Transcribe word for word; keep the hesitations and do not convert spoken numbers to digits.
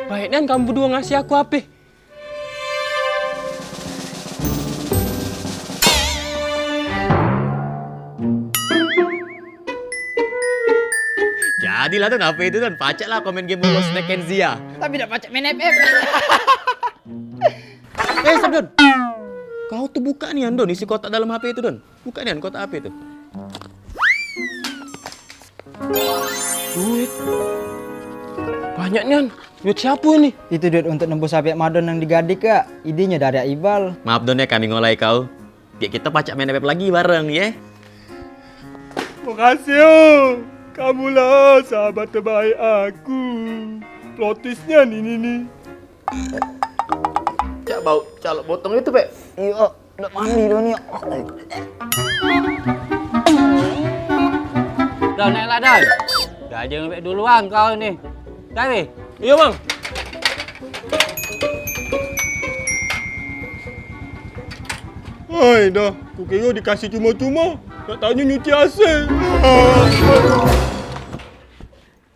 Baik nian kamu beduo ngasih aku H P. Jadilah Don H P itu Don, pacak lah komen game Lost Neck and Zia. Tapi dak pacak main F F. Eh, Sab Don. Kau tuh buka nian Don isi kotak dalam H P itu Don. Buka nian kotak H P itu. Duit. Banyak nian. Duit siapa ini? Itu duit untuk nembus H P Madon yang digadik, Kak. Idenya dari Ibal. Maaf Don ya kami ngolai kau. Gek kita pacak main F F lagi bareng ya. Makasih, oh. Kamulah sahabat terbaik aku. Plotisnya ini nih. Cak bau, calok botong itu, Pek. Iya, dak mandi dah ni. Dah naiklah dah. Dah jangan sampai duluan kau ni. Dah weh. Iya, Bang. Hai dah, ku kira dikasih cuma-cuma. Dak taunyo nyuci A C.